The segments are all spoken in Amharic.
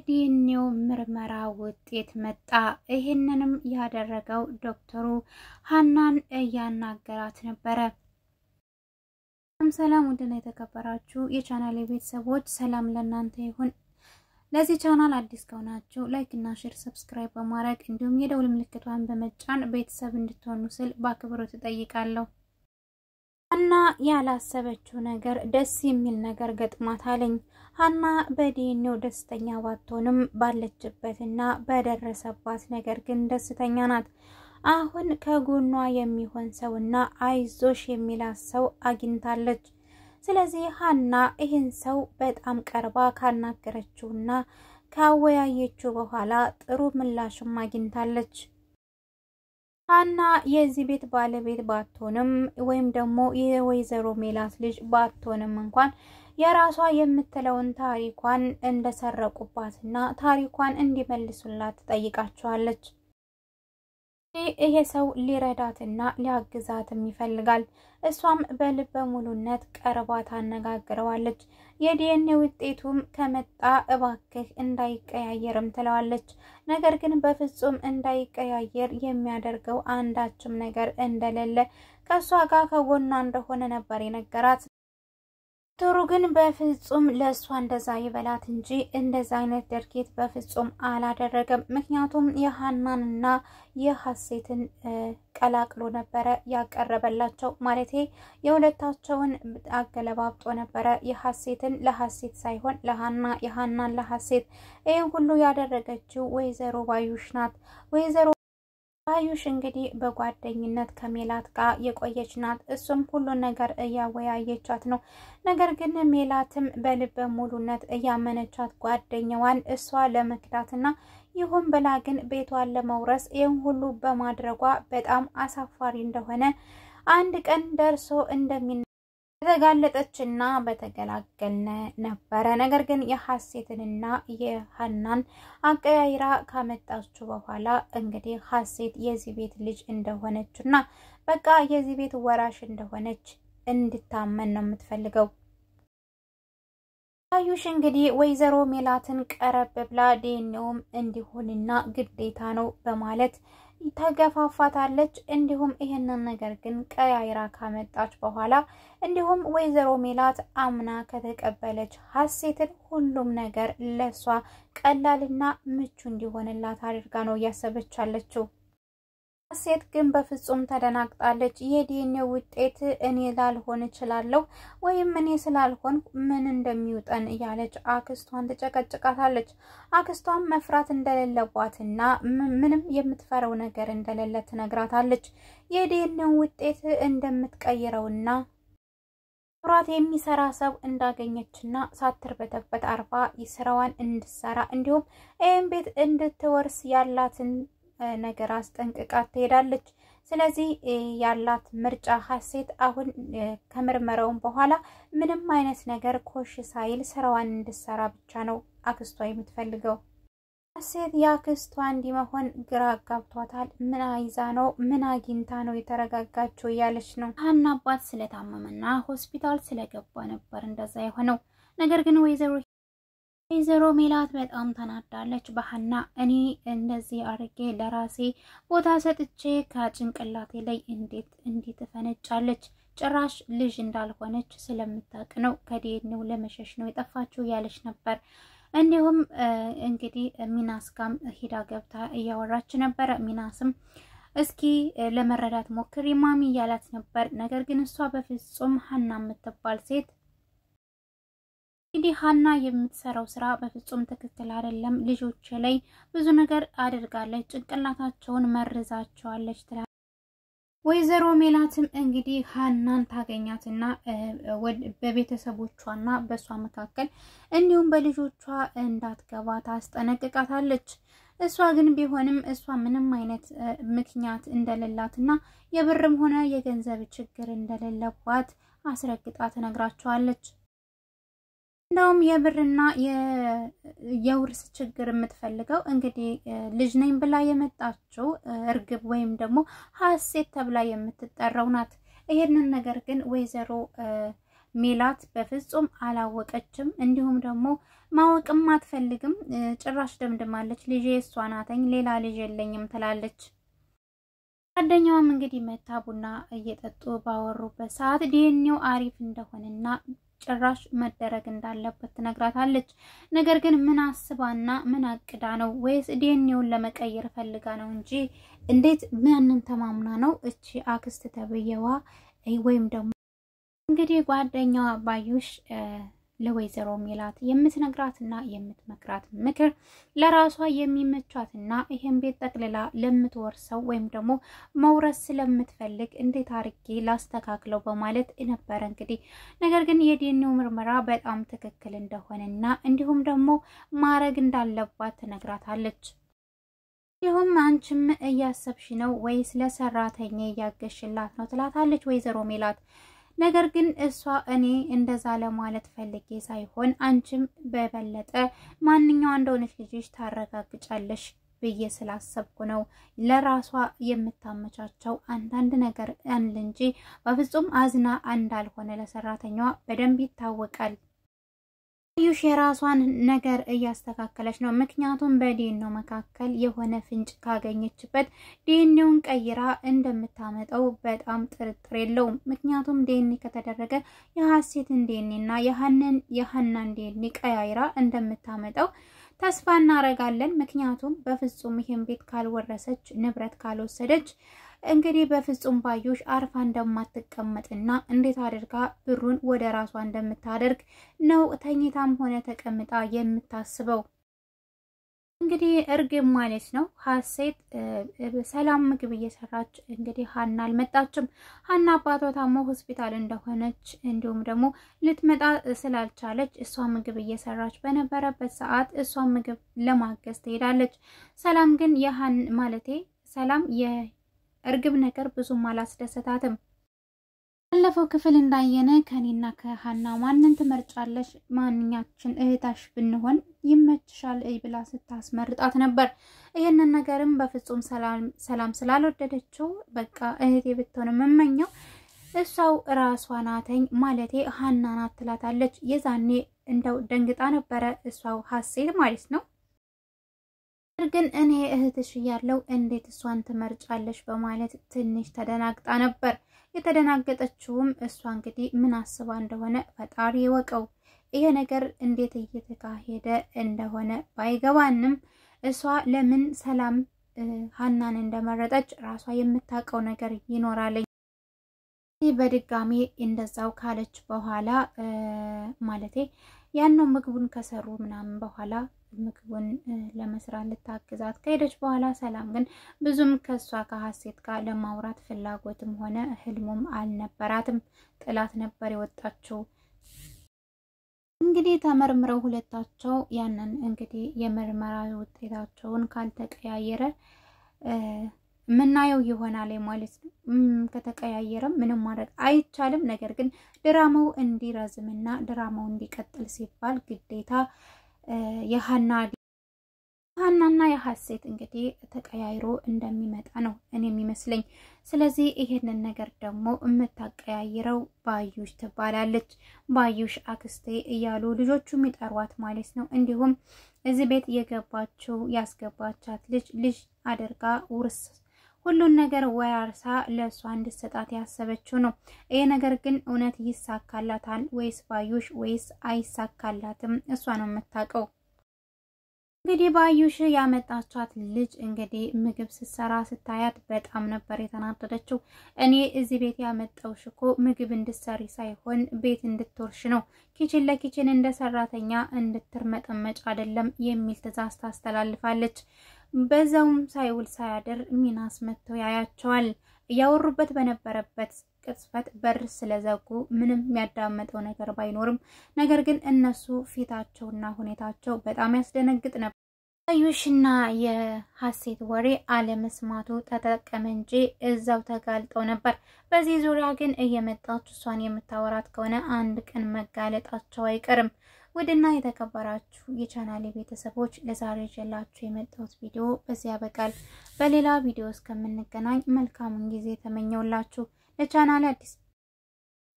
የዲኤንኤው ምርመራ ውጤት መጣ። ይህንንም ያደረገው ዶክተሩ ሀናን እያናገራት ነበረ። ሰላም ውድና የተከበራችሁ የቻናል ቤተሰቦች፣ ሰላም ለእናንተ ይሁን። ለዚህ ቻናል አዲስ ከሆናችሁ like እና share፣ subscribe በማድረግ እንዲሁም የደውል ምልክቷን በመጫን ቤተሰብ እንድትሆኑ ስል በአክብሮት እጠይቃለሁ። ሀና ያላሰበችው ነገር ደስ የሚል ነገር ገጥሟታለኝ። ሀና በዲኤንኤው ደስተኛ ባትሆንም ባለችበትና በደረሰባት ነገር ግን ደስተኛ ናት። አሁን ከጎኗ የሚሆን ሰውና አይዞሽ የሚላት ሰው አግኝታለች። ስለዚህ ሀና ይህን ሰው በጣም ቀርባ ካናገረችውና ካወያየችው በኋላ ጥሩ ምላሽም አግኝታለች። ሀና የዚህ ቤት ባለቤት ባትሆንም ወይም ደግሞ የወይዘሮ ሜላት ልጅ ባትሆንም እንኳን የራሷ የምትለውን ታሪኳን እንደሰረቁባትና ታሪኳን እንዲመልሱላት ትጠይቃቸዋለች። ይሄ ሰው ሊረዳትና ሊያግዛትም ይፈልጋል። እሷም በልበ ሙሉነት ቀርባ ታነጋግረዋለች። የዲኤንኤ ውጤቱም ከመጣ እባክህ እንዳይቀያየርም ትለዋለች። ነገር ግን በፍጹም እንዳይቀያየር የሚያደርገው አንዳችም ነገር እንደሌለ፣ ከእሷ ጋር ከጎኗ እንደሆነ ነበር የነገራት። ዶክተሩ ግን በፍጹም ለእሷ እንደዛ ይበላት እንጂ እንደዛ አይነት ድርጊት በፍጹም አላደረገም። ምክንያቱም የሀናንና የሀሴትን ቀላቅሎ ነበረ ያቀረበላቸው። ማለቴ የሁለታቸውን አገለባብጦ ነበረ። የሀሴትን ለሀሴት ሳይሆን ለሀና፣ የሀናን ለሀሴት። ይህን ሁሉ ያደረገችው ወይዘሮ ባዩሽ ናት። ወይዘሮ ባዩሽ እንግዲህ በጓደኝነት ከሜላት ጋር የቆየች ናት። እሱም ሁሉን ነገር እያወያየቻት ነው። ነገር ግን ሜላትም በልበ ሙሉነት እያመነቻት ጓደኛዋን እሷ ለመክዳትና ይሁን ብላ ግን ቤቷን ለመውረስ ይህን ሁሉ በማድረጓ በጣም አሳፋሪ እንደሆነ፣ አንድ ቀን ደርሶ እንደሚ በተጋለጠችና በተገላገልነ ነበረ። ነገር ግን የሀሴትንና የሀናን አቀያይራ ካመጣችው በኋላ እንግዲህ ሀሴት የዚህ ቤት ልጅ እንደሆነችና በቃ የዚህ ቤት ወራሽ እንደሆነች እንድታመን ነው የምትፈልገው። አዩሽ እንግዲህ ወይዘሮ ሜላትን ቀረብ ብላ ዲኤንኤውም እንዲሆንና ግዴታ ነው በማለት ተገፋፋታለች። እንዲሁም ይህንን ነገር ግን ቀያይራ ካመጣች በኋላ እንዲሁም ወይዘሮ ሜላት አምና ከተቀበለች ሀሴትን ሁሉም ነገር ለሷ ቀላልና ምቹ እንዲሆንላት አድርጋ ነው እያሰበች ያለችው። ሀሴት ግን በፍጹም ተደናግጣለች። የዲኤንኤ ውጤት እኔ ላልሆን እችላለሁ ወይም እኔ ስላልሆን ምን እንደሚውጠን እያለች አክስቷን ትጨቀጭቃታለች። አክስቷን መፍራት እንደሌለባትና ምንም የምትፈረው ነገር እንደሌለ ትነግራታለች። የዲኤንኤ ውጤት እንደምትቀይረውና አብሯት የሚሰራ ሰው እንዳገኘችና ሳትርበተበት አርፋ ስራዋን እንድትሰራ እንዲሁም ይህን ቤት እንድትወርስ ያላትን ነገር አስጠንቅቃ ትሄዳለች። ስለዚህ ያላት ምርጫ ሀሴት አሁን ከምርመራውም በኋላ ምንም አይነት ነገር ኮሽ ሳይል ስራዋን እንድትሰራ ብቻ ነው አክስቷ የምትፈልገው። ሀሴት የአክስቷ እንዲመሆን ግራ አጋብቷታል። ምን አይዛ ነው፣ ምን አግኝታ ነው የተረጋጋችው እያለች ነው። ሀና አባት ስለታመመና ሆስፒታል ስለገባ ነበር እንደዛ የሆነው። ነገር ግን ወይዘሮ ሜላት በጣም ተናዳለች በሀና። እኔ እንደዚህ አድርጌ ለራሴ ቦታ ሰጥቼ ከጭንቅላቴ ላይ እንዴት እንዲህ ትፈነጫለች? ጭራሽ ልጅ እንዳልሆነች ስለምታውቅ ነው፣ ከዲኤንኤው ለመሸሽ ነው የጠፋችው እያለች ነበር። እንዲሁም እንግዲህ ሚናስ ጋም ሂዳ ገብታ እያወራች ነበረ። ሚናስም እስኪ ለመረዳት ሞክሪ ማሚ እያላት ነበር። ነገር ግን እሷ በፍጹም ሀና የምትባል ሴት፣ እንግዲህ ሀና የምትሰራው ስራ በፍጹም ትክክል አይደለም። ልጆች ላይ ብዙ ነገር አድርጋለች፣ ጭንቅላታቸውን መርዛቸዋለች ትላለች። ወይዘሮ ሜላትም እንግዲህ ሀናን ታገኛትና በቤተሰቦቿና በእሷ መካከል እንዲሁም በልጆቿ እንዳትገባ ታስጠነቅቃታለች። እሷ ግን ቢሆንም እሷ ምንም አይነት ምክንያት እንደሌላትና የብርም ሆነ የገንዘብ ችግር እንደሌለባት አስረግጣ ትነግራቸዋለች። እንደውም የብርና የውርስ ችግር የምትፈልገው እንግዲህ ልጅ ነኝ ብላ የመጣችው እርግብ ወይም ደግሞ ሀሴት ተብላ የምትጠራው ናት። ይሄንን ነገር ግን ወይዘሮ ሜላት በፍጹም አላወቀችም። እንዲሁም ደግሞ ማወቅም አትፈልግም። ጭራሽ ደምድማለች። ልጄ እሷ ናተኝ ሌላ ልጅ የለኝም ትላለች። ጓደኛዋም እንግዲህ መታ ቡና እየጠጡ ባወሩበት ሰዓት ዲኤንኤው አሪፍ እንደሆነና ጭራሽ መደረግ እንዳለበት ትነግራታለች። ነገር ግን ምን አስባና ምን አቅዳ ነው ወይስ ዲኤንኤውን ለመቀየር ፈልጋ ነው እንጂ እንዴት ማንን ተማምና ነው እቺ አክስት ተብዬዋ ወይም ደግሞ እንግዲህ ጓደኛዋ ባዩሽ ለወይዘሮ ሜላት የምትነግራትና የምትመክራት ምክር ለራሷ የሚመቻትና ይሄን ቤት ጠቅልላ ለምትወርሰው ወይም ደግሞ መውረስ ስለምትፈልግ እንዴት አርጌ ላስተካክለው በማለት ነበረ እንግዲህ። ነገር ግን የዲኤንኤው ምርመራ በጣም ትክክል እንደሆነና እንዲሁም ደግሞ ማረግ እንዳለባት ትነግራታለች። እንዲሁም አንቺም እያሰብሽ ነው ወይስ ለሰራተኛ እያገሽላት ነው ትላታለች ወይዘሮ ሜላት። ነገር ግን እሷ እኔ እንደዛ ለማለት ፈልጌ ሳይሆን አንቺም በበለጠ ማንኛዋ እንደሆነች ልጅሽ ታረጋግጫለሽ ብዬ ስላሰብኩ ነው። ለራሷ የምታመቻቸው አንዳንድ ነገር አለ እንጂ በፍጹም አዝና እንዳልሆነ ለሰራተኛዋ በደንብ ይታወቃል። ዩሽ የራሷን ነገር እያስተካከለች ነው። ምክንያቱም በዲኤንኤው መካከል የሆነ ፍንጭ ካገኘችበት ዲኤንኤውን ቀይራ እንደምታመጣው በጣም ጥርጥር የለውም። ምክንያቱም ዲኤንኤ ከተደረገ የሀሴትን ዲኤንኤ እና የሀናን ዲኤንኤ ቀያይራ እንደምታመጣው ተስፋ እናረጋለን። ምክንያቱም በፍጹም ይሄን ቤት ካልወረሰች፣ ንብረት ካልወሰደች እንግዲህ በፍጹም ባዩሽ አርፋ እንደማትቀመጥና እንዴት አድርጋ ብሩን ወደ ራሷ እንደምታደርግ ነው ተኝታም ሆነ ተቀምጣ የምታስበው። እንግዲህ እርግብ ማለት ነው ሀሴት ሰላም ምግብ እየሰራች እንግዲህ ሀና አልመጣችም። ሀና አባቷ ታሞ ሆስፒታል እንደሆነች እንዲሁም ደግሞ ልትመጣ ስላልቻለች እሷ ምግብ እየሰራች በነበረበት ሰዓት እሷ ምግብ ለማገዝ ትሄዳለች። ሰላም ግን የሀን ማለቴ ሰላም የእርግብ ነገር ብዙም አላስደሰታትም። ባለፈው ክፍል እንዳየነ ከኔና ከሀና ማንን ትመርጫለሽ? ማንኛችን እህታሽ ብንሆን ይመችሻል ብላ ስታስመርጣት ነበር። ይህንን ነገርም በፍጹም ሰላም ስላልወደደችው በቃ እህቴ ብትሆን የምመኘው እሷው ራሷ ናተኝ ማለቴ ሀና ናት ትላታለች። የዛኔ እንደው ደንግጣ ነበረ እሷው ሀሴት ማለት ነው። ግን እኔ እህትሽ እያለው እንዴት እሷን ትመርጫለሽ? በማለት ትንሽ ተደናግጣ ነበር። የተደናገጠችውም እሷ እንግዲህ ምን አስባ እንደሆነ ፈጣሪ ይወቀው። ይሄ ነገር እንዴት እየተካሄደ እንደሆነ ባይገባንም እሷ ለምን ሰላም ሀናን እንደመረጠች ራሷ የምታውቀው ነገር ይኖራል። በድጋሚ እንደዛው ካለች በኋላ ማለቴ ያነው ምግቡን ከሰሩ ምናምን በኋላ ምግቡን ለመስራት ልታግዛት ከሄደች በኋላ ሰላም ግን ብዙም ከሷ ከሀሴት ጋር ለማውራት ፍላጎትም ሆነ ህልሙም አልነበራትም። ጥላት ነበር የወጣችው። እንግዲህ ተመርምረው ሁለታቸው ያንን እንግዲህ የምርመራ ውጤታቸውን ካልተቀያየረ ምናየው ይሆናል ማለት ነው። ከተቀያየረም ምንም ማድረግ አይቻልም። ነገር ግን ድራማው እንዲረዝምና ድራማው እንዲቀጥል ሲባል ግዴታ የሀናና የሀሴት እንግዲህ ተቀያይሮ እንደሚመጣ ነው እኔ የሚመስለኝ። ስለዚህ ይሄንን ነገር ደግሞ የምታቀያይረው ባዩሽ ትባላለች። ባዩሽ አክስቴ እያሉ ልጆቹ የሚጠሯት ማለት ነው። እንዲሁም እዚህ ቤት የገባችው ያስገባቻት ልጅ ልጅ አድርጋ ውርስ ሁሉን ነገር ወራርሳ ለእሷ እንድትሰጣት ያሰበችው ነው። ይሄ ነገር ግን እውነት ይሳካላታል ወይስ ባዩሽ ወይስ አይሳካላትም? እሷ ነው የምታውቀው። እንግዲህ ባዩሽ ያመጣቻት ልጅ እንግዲህ ምግብ ስትሰራ ስታያት በጣም ነበር የተናደደችው። እኔ እዚህ ቤት ያመጣውሽ እኮ ምግብ እንድትሰሪ ሳይሆን ቤት እንድትወርሽ ነው፣ kitchen ለ kitchen እንደ ሰራተኛ እንድትርመጠመጭ አይደለም የሚል ትዕዛዝ ታስተላልፋለች። በዛውም ሳይውል ሳያድር ሚናስ መጥቶ ያያቸዋል። እያወሩበት በነበረበት ቅጽበት በር ስለዘጉ ምንም የሚያዳመጠው ነገር ባይኖርም ነገር ግን እነሱ ፊታቸውና ሁኔታቸው በጣም ያስደነግጥ ነበር። ባዩሽና የሀሴት ወሬ አለመስማቱ ተጠቀመ እንጂ እዛው ተጋልጠው ነበር። በዚህ ዙሪያ ግን እየመጣች እሷን የምታወራት ከሆነ አንድ ቀን መጋለጣቸው አይቀርም። ውድና የተከበራችሁ የቻናሌ ቤተሰቦች ለዛሬ ይዤላችሁ የመጣሁት ቪዲዮ በዚህ ያበቃል። በሌላ ቪዲዮ እስከምንገናኝ መልካሙን ጊዜ ተመኘውላችሁ። ለቻናሌ አዲስ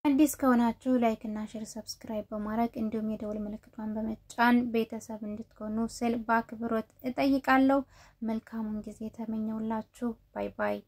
አዲስ ከሆናችሁ like እና share subscribe በማድረግ እንዲሁም የደውል ምልክቷን በመጫን ቤተሰብ እንድትሆኑ ስል በአክብሮት እጠይቃለሁ። መልካሙን ጊዜ ተመኘውላችሁ። Bye bye።